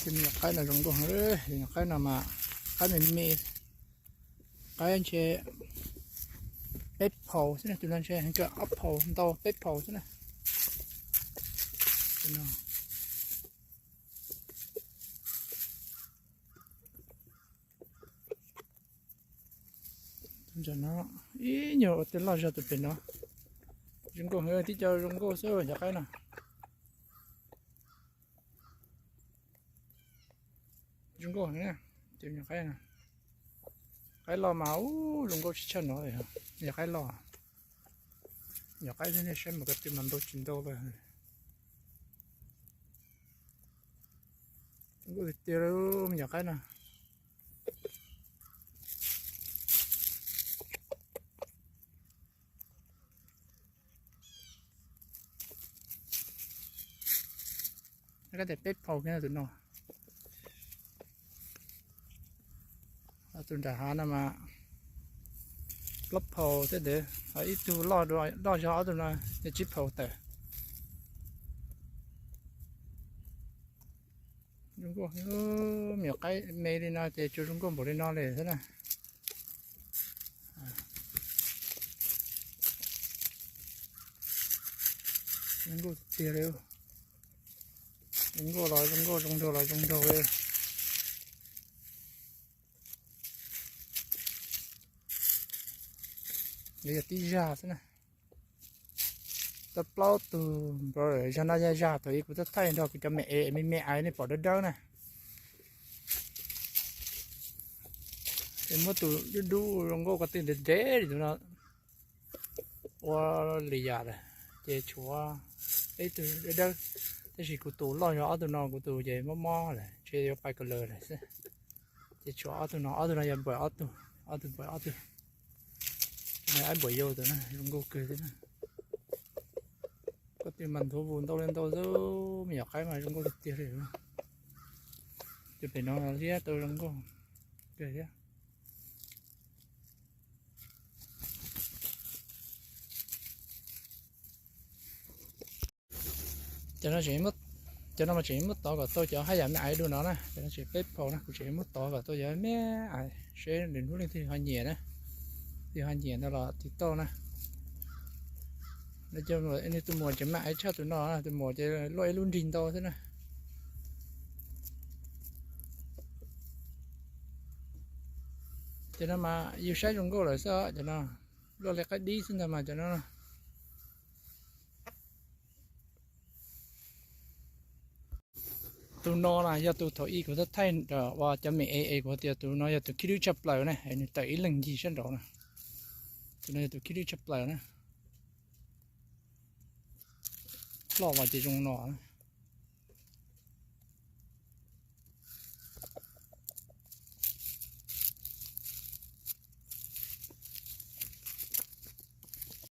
Tus me nyuam qaib no zoo nkauj heev, tus me nyuam qaib no mas qaib me me, qaib ntshe peb phaus xwb na, tus no ntshe heev kawg ob phaus ntau peb phaus xwb na. Tus no ib nyuag ua tej loj zog tus pem no. Zoo nkauj heev, tib co zoo nkauj xwb cov qaib no. Zoo nkauj heev, tus me nyuam qaib no. Qaib loj mas ub zoo nkauj tsis tshaj no, yog qaib loj. Nyuam qaib thiab nej saib mas ko tw mas ntau tsis ntau lawm. Zoo nkauj tiag tiag li me nyuam qaib no. Kab tes peb phaus kiag tus no. Tus nram hav no mas plaub phaus thiab ntawd, ho ib tug loj zog ob tug no yog tsib phaus tawm. Zoo nkauj, me nyuam qaib me li no ces tsuas zoo nkauj npaum li no li xwb na. Zoo nkauj tiag li. Zoo nkauj los zoo nkauj, zoo nraug los zoo nraug li. Nws yog tib zag xwb na. Tau plaub tug npawg, zag no yog zag thaum ub kuv twb thaij nrog kuv cov me es me me es nej pom dawb dawb na. Es muab tus dub dub zoo nkauj ko tw ntev ntev li tus no ua li yam lawm, ces tshuav ib tug dawb dawb. Tab sis kuv tus loj zog ob tug no, kuv tus ces mob mob lawm, ntshe yuav pais kaus lawm lawm xwb. Ces tshuav ob tug no, ob tug no yog npawg ob tug, ob tug npawg ob tug. Tus no aib npawg yau tus na, zoo nkauj kawg thiab na. Ko tw mas nthuav vus ntau li ntau xwb, me nyuam qaib mas zoo nkauj tiag tiag li. Tus pem no liab tau zoo nkauj kawg thiab. Cov no mas tseem muab tov kom tau cov haj yam me ais dua no na, cov no tseem peb phaus na, kuv tseem muab tov kom tau cov me ais seb nws hnub leej twg ho nyiam na, twg ho nyiam ntawd los tiv tauj na. Nws tus muam tseem me ais tshaj tus no, tus muam ces luaj ib lub nrig ntau xwb na. Cov no mas yus saib zoo nkauj lawm xwb, cov no luaj li qaib dib xwb ntag mas cov no. Tus no na yog tus thaum ub kuv thaij thaij uas cov me es es kuv tias tus no yog tus khib lwb tshaj plaws na, nws tawm ib leeg ncig sab nraud na. Tus no yog tus khib lwb tshaj plaws na. Loj los ces zoo no.